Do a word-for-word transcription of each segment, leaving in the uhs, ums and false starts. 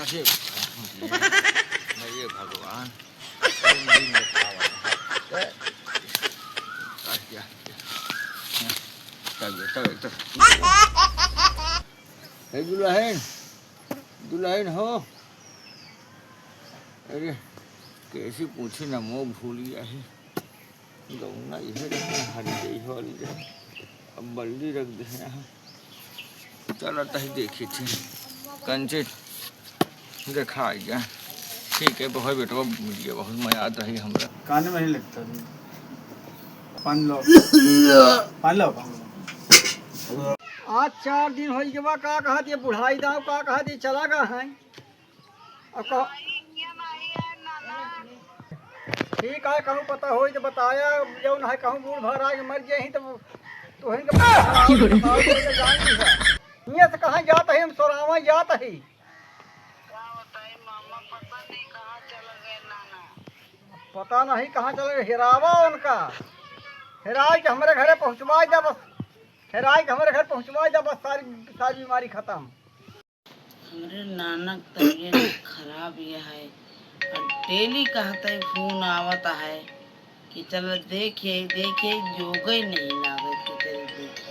हे भगवान, हे भगवान, कौन दिन बतावा है? ए, आ गया, आ गया। तब, तब, तब। हे दुल्हन, दुल्हन हो। अरे, कैसी पूछी ना, मुँह भूल गया है। गौना इहे रहे, हरी गई हो, हरी गई। अब बल्ली रख दे यहाँ। चला तही देखी थी। कंचे देखा आई जा। ठीक है, बहुत बेटवा मिल गया, बहुत मजा आता है हमरा। काने में ही लगता है। पानी लाओ। पानी लाओ, पानी लाओ। आज चार दिन हो गवा, का कहत ये बुढ़ाई दाव, का कहत ये चला गया है। अब कह-, ठीक है, कहूँ पता होई तो बताया, जौन है कहूँ बूढ़ भर आके मर गए ही तो तोहन के बताओ, बताओ, तो जान ली है। हियाँ से कहाँ जात ही, हम सोरावा जात ही। पता नहीं कहाँ चल गए, हेरावा उनका। हेराई के हमरे घरे पहुँचवाई दे बस, हेराई के हमरे घर पहुँचवाई दे बस, सारी, सारी बीमारी खत्म। हमरे नाना के तबीयत खराब ये है, और डेली कहत है, फोन आवत है कि चल देखे, देखे, जोगे नहीं लागत कि चल देखे।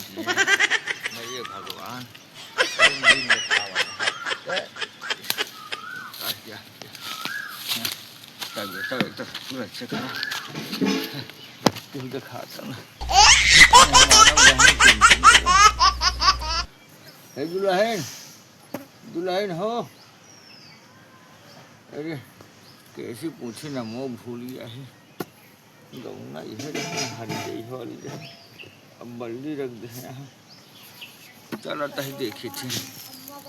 अरे भगवान, कौन दिन बतावा है? ए, आ गया, आ गया। तब, तब, तब, पूरा चेक करा। कुछ दिखाता ना। हे दुल्हन, दुल्हन हो। अरे, कैसी पूछी ना, मुँह भूल गया है। गौना इहे रहे, हरी गई हो, हरी गई। अब बल्ली रख दे यहाँ। चला तही देखी थी।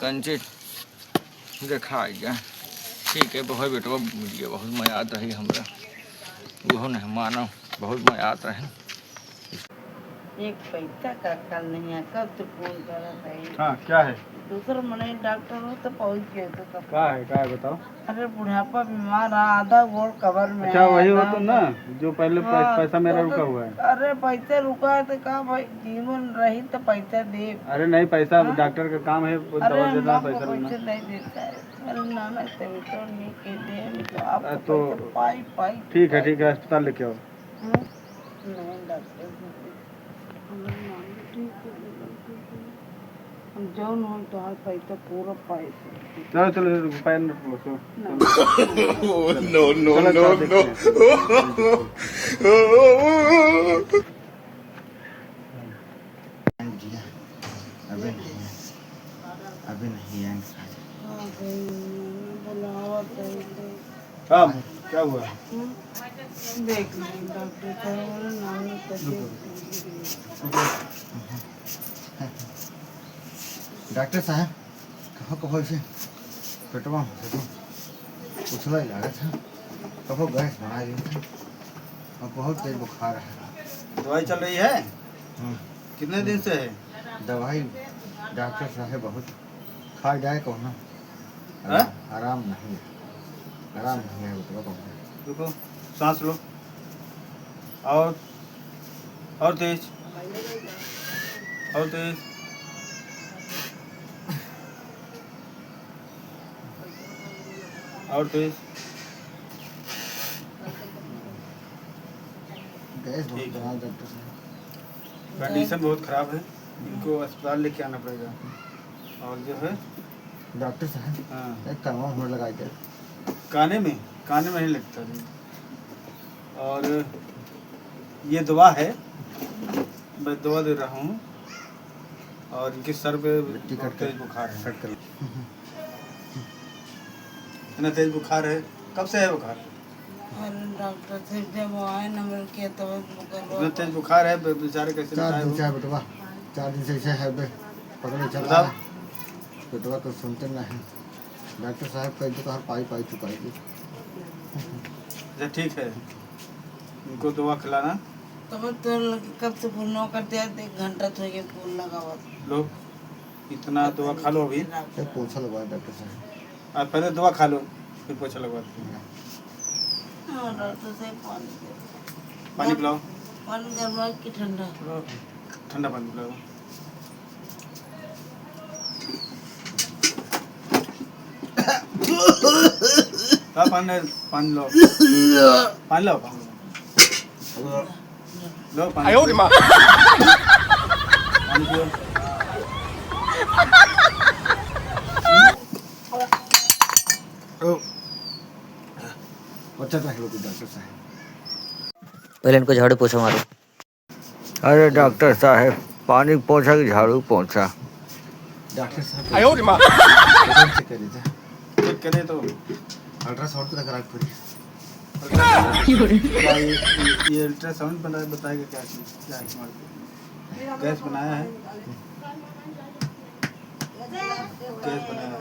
कंचे देखा आई जा। ठीक है, बहुत बेटवा मिल गया, बहुत मजा आता है हमरा। वो नहीं मानो, बहुत मजा आता है। एक पैसा का कल नहीं है, कब से फोन करत है। हाँ, क्या है? दूसर मने डॉक्टर हो तो पहुँच गए तो कब। का है, का है बताओ? अरे बुढ़ापा बीमार है, आधा गोड़ कबर में अच्छा, है, वही हो आधा तुम ना, जो पहले पै-, हाँ, पैसा मेरा तो, रुका तो, हुआ है। अरे पैसा रुका है तो का भाई, जीवन रही तो पैसा दे। अरे नहीं, पैसा हाँ? डॉक्टर का काम है, वो अरे दवा देना, हम आपको पैसा लेना। पैसे नहीं देता है। अरे नाना, तभी तो नहीं के दे, हम तो आपको अरे तो पैसा पाई, पाई, ठीक है, पाई। ठीक है, अस्पताल लेके आओ। हाँ? नहीं डॉक्टर साहब, हमारे नाना ठीक हो गए, ठीक हो गए। हम जौन हम तोहार पैसा पूरा पाए थे। चलो, चलो, चलो, रुपया न रखो, चलो। ना। No, no, चलो, no, चलो, no। देखते हैं। अबे नहीं, अबे नहीं आएंगे। हाँ, भाई, बुलावा तो। हाँ, क्या हुआ? हम्म, देख लीजिए डॉक्टर साहब, हमारा नानी तबीयत रुको। डॉक्टर साहब, कहो, कहो इसे, पेटवा में से तो उछला ही लागत है, कहो गैस बना रही है और बहुत तेज बुखार है। दवाई चल रही है? हाँ। कितने दिन से है? दवाई डॉक्टर साहब बहुत खा जाए कहो ना। हाँ? आराम नहीं है। आराम नहीं है, रुको, रुको। रुको, सांस लो। और, और तेज। और तेज। और तेज। गैस बहुत ठीक है। बड़ा है, डॉक्टर साहब। कंडीशन बहुत खराब है, इनको अस्पताल लेके आना पड़ेगा। और जो है डॉक्टर साहब, हाँ। एक कनवा में लगाई दे। काने में? काने में नहीं लगता जी। और ये दवा है, मैं दवा दे रहा हूँ। और इनके सर पे टिकट बहुत तेज कर, बुखार है। कट कर। इतना तेज बुखार है, कब से है बुखार? अरे डॉक्टर साहब, जब आए ना मेरे के तब बुखार इतना तेज बुखार है, बे-, बेचारे कैसे चार बताए दिन वो? से है बेटवा, चार दिन से ऐसे है बे, पकड़े चल रहा बताओ। है। बेटवा तो सुनते नहीं। डॉक्टर साहब कह दो तो हर पाई पाई चुकाई दे। अच्छा, ठीक है, इनको दवा खिलाना। तब तो लग-, कब से फोन न करते हैं, एक घंटा तो ये फोन लगावत। लो, इतना दवा खा लो अभी। ए, पोछा लगवा डॉक्टर साहब। आप पहले दवा खा लो, फिर पोछा लगवा दो। हाँ, डॉक्टर साहब, पानी दे। पानी पिलाओ। पानी गरमा कि ठंडा? ठंडा पानी पिलाओ। ला पानी, पानी लो। पानी लो, पानी लो। लो पानी। आयो रे माँ। पानी पियो। ओ। अच्छा, तो हेलो, डॉक्टर साहब। पहले इनको झाड़ू पोछा मारो। अरे डॉक्टर साहब, पानी पोछा कि झाड़ू पोछा? डॉक्टर साहब, आयो रे माँ। Check करे थे। Check करे तो। Ultrasound तो करा के पड़ी। क्या ये, ये, ये ultrasound बना, बताएगा क्या चीज़, क्या है हमारे को? Gas बनाया है। Gas बनाया है।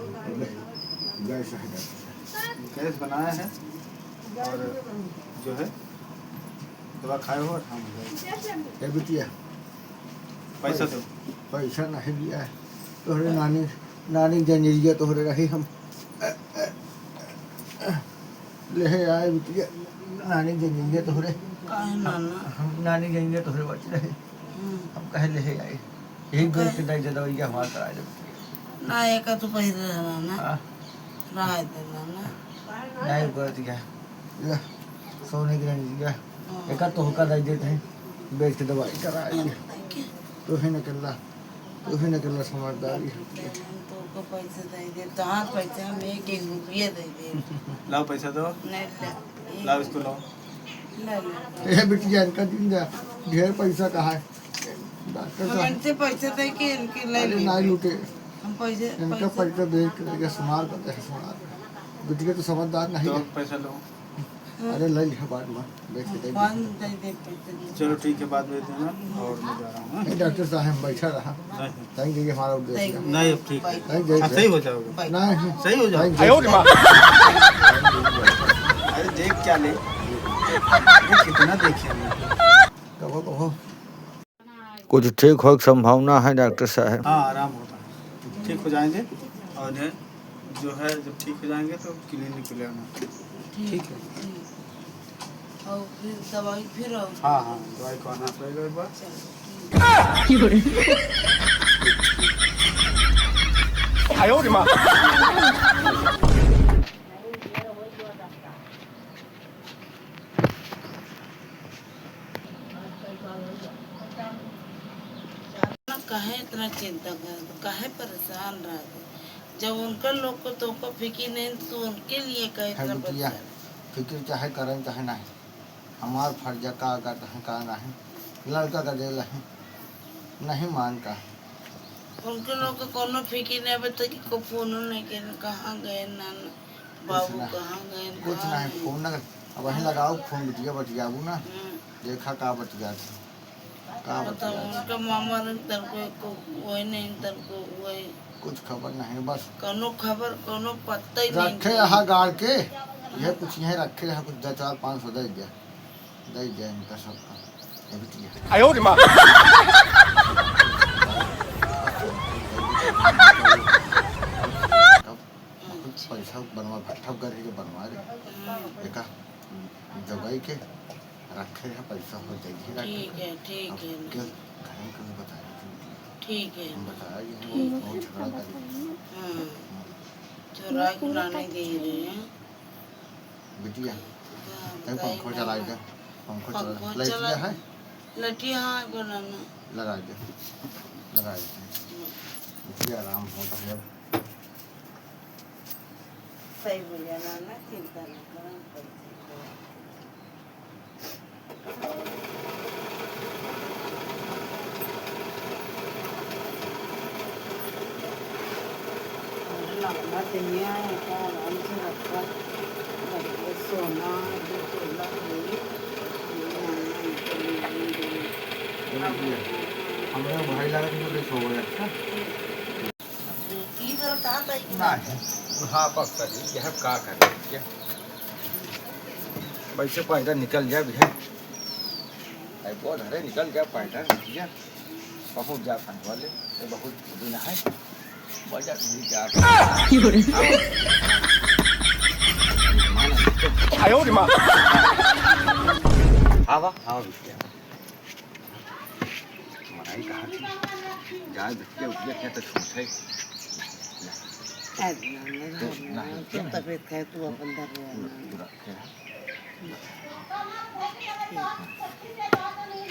Gas है, डॉक्टर साहब। Gas बनाया है और जो है दवा खाए हो, आराम हो जाएगा। ए बिटिया, पैसा दो। पैसा नहीं दिया है। तोहरे नानी, नानी जंजीरिया तोहरे रही हम। लेहे आए बिटिया, नानी जंजीरिया तोहरे। काहे नाना? हम नानी जंजीरिया तोहरे बच रहे। हम्म। हम कहे लेहे आए। यही गोर के दवाई दे दवाई हमार करा दे। ना, एका तो पहिरे रहना ना। हाँ। रहा दे नाना। नहीं, गोर दिया। ले, सोने की नहीं दिया। हाँ। एका तो होका दे देते हैं। बेच के दवाई करा दे। तो है ना कल्ला। तू ही निकलना समझदारी है। तो को पैसे दे दे, तोहार पैसे हम एक एक रुपया दे दे। लाओ पैसा दो। नहीं ले। लाओ इसको लाओ। ले ले। ए बिटिया, इनका दिन जा, ढेर पैसा कहा है। डॉक्टर हम साहब। इनसे पैसे दे के इनके ले अरे ले। ना लूटे। हम पैसे, इनका पैसे पैसा दे के लेके सुनार करते हैं, सुनार। बिटिया तो समझदार नहीं तो है। पैसा लो। अरे, ले लिया बाद में, बैठ के दे दिया। बाद में दे दे, पैसे दे। चलो, ठीक है, बाद में दे देना, और मैं जा रहा हूँ, हाँ? नहीं, डॉक्टर साहब, हम बैठा रहा। नहीं। Thank you, ये हमारा उद्देश्य है। नहीं, अब ठीक है। Thank you। आप सही हो जाओगे। Thank you। सही हो जाओगे। Thank you। आयो रे माँ। अरे, देख क्या ले? अरे, कितना देखे हमने। कहो, कहो। कुछ ठीक होए के संभावना है डॉक्टर साहब? हाँ, आराम होता है, ठीक हो जाएंगे। और इन्हें जो है, जब ठीक हो जाएंगे तो clinic पे ले आना। ठीक है। ठीक। और फिर दवाई फिर और? हाँ, हाँ, दवाई को आना पड़ेगा एक बार। चलो, ठीक। आयो रे माँ। काहे इतना चिंता करत, काहे परेशान रहत? जब उनका लोग को तोहका फिकिर नहीं, तो उनके लिए काहे है इतना बिटिया, परेशान? फिकिर चाहे करन चाहे नहीं, हमार फर्ज का करत है का नहीं, लड़का का जेल है, नहीं मान का। उनके लोग के कोनो फिकिर नहीं, अबे तक को फोनो नहीं करे, कहाँ गए नाना, कुछ बाबू ना, कहाँ गए, कुछ कहाँ नहीं, गए? फोन ना कर। अब वहीं लगाओ फोन, बिटिया बतियाबू ना, हम्म। देखा का बतियात है, का बताओ, बतियात है। उनका मामा रंग तनको एको वही नहीं, तनको वही। कुछ खबर नहीं, बस कोनो खबर, कोनो पत्ता ही नहीं रखे दे। रहा गाड़ के, यह कुछ यहीं रखे रहा, कुछ दो चार पाँच सौ दे दिया। दे दे इनका सबका। ये भी दिया। आयो रे माँ। कुछ पैसा बनवा, भट्ठा घर के बनवा दे। एका दवाई के रखे है, पैसा हो जाएगी। ठीक है, ठीक अब है। के घर में कभी बताया नहीं। ठीक है। हम बताया ये नहीं, ठीक। बहुत झगड़ा करेगी। हाँ। हम्म। चोराई के लाने दे रहे हैं। बिटिया, हाँ, तै बताइए पंखो ना। चलाई दे, पंखो चला, पंखो लाइट चला, लिया है? लटिया हाँ, एगो ना, ना। लगा दे, लगा दे। हम्म। बिटिया, आराम होता है अब। सही बोलिया ना, ना, चिंता ना करो, हम कर देंगे। लंबा दुनिया है, का आराम से रखा, सोना, जो तोला हुई, ये मांगना, इनको लेने देने। हमरा भाई लगा तो बोले सो गया, अच्छा? की जरा कहा था कि नहीं, बुढ़ापा करी, यह का करी, क्या? वैसे पैदल निकल जा भैया, अरे बहुत धरे निकल जा पैदल भैया, बहुत जा फंसवा ले, ये बहुत दिन है, बजट भी जा। आवा, आवा भैया। मनाई कहाँ थी? जाए बिटिया उठिया क्या तो छूट है। अरे ना, ना, तो ना, नहीं, तो क्या? तबीयत है, तू अपन धर ले, तू, ना। तू रखे है।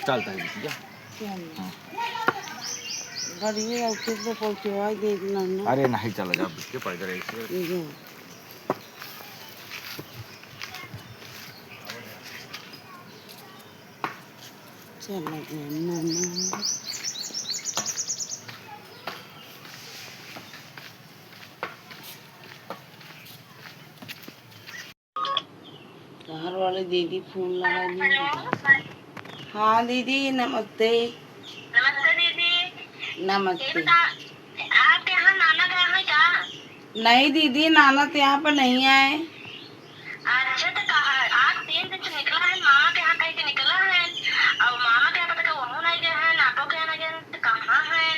चलता है बिटिया। चल। हाँ। बढ़िया, अब किस पे पहुँचवाई दे इतना ना। अरे नहीं, चला जा बिटिया, पैदल ऐसे। जी। चला गया नाना। घर वाले दीदी फोन लगा दी। हेलो। हाँ दीदी, नमस्ते। नमस्ते दीदी। नमस्ते। ये बता, आपके यहाँ नाना गया है क्या? नहीं दीदी, नाना तो यहाँ पर नहीं आए। अच्छा, तो कहा, आज तीन दिन से निकला है, मामा के यहाँ कहीं से निकला है, और मामा के यहाँ पता का वहू नहीं गया है, नापो के यहाँ नहीं गया है, तो कहाँ है?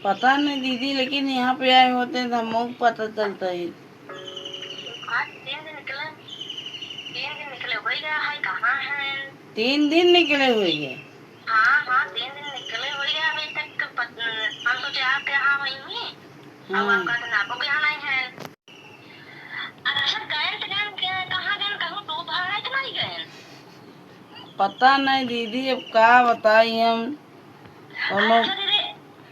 पता नहीं दीदी, लेकिन यहाँ पे आए होते तो हमको पता चलता है। आज तीन दिन निकले, तीन दिन निकले हो गया है, कहाँ है? तीन दिन निकले हुए हैं? हाँ, हाँ, तीन दिन निकले हो गया, अभी तक पत-, हम सोचे आपके यहाँ हुई हुई, अब हाँ। आपका तो नापो के यहाँ नहीं है। अच्छा, गए तो गए, क्या, कहाँ गए, कहूँ डूबा है कि नहीं गए? पता नहीं दीदी, अब का बताई हम, कौनो अच्छा दीदी,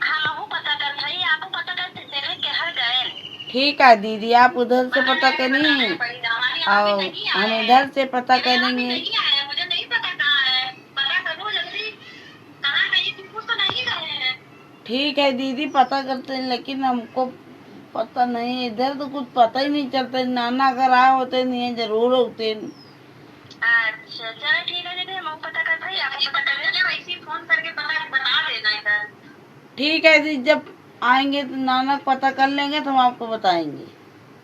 हमहू पता करत हई, आपहू पता कर देखे केहर गए। ठीक है दीदी, आप उधर से पता करी और हम इधर से पता करेंगे। मुझे नहीं पता कहाँ है, पता करो जल्दी, कहाँ गई, कुछ तो नहीं गए हैं। ठीक है दीदी, पता करते हैं, लेकिन हमको पता नहीं, इधर तो कुछ पता ही नहीं चलता है। नाना अगर आए होते, नहीं जरूर होते। अच्छा, चलो ठीक है दीदी, हम पता करते हैं, आप पता कर लीजिए, वैसे ही फोन करके पता बता देना इधर। ठीक है दीदी, जब आएंगे तो नाना को पता कर लेंगे, तो हम आपको बताएंगे।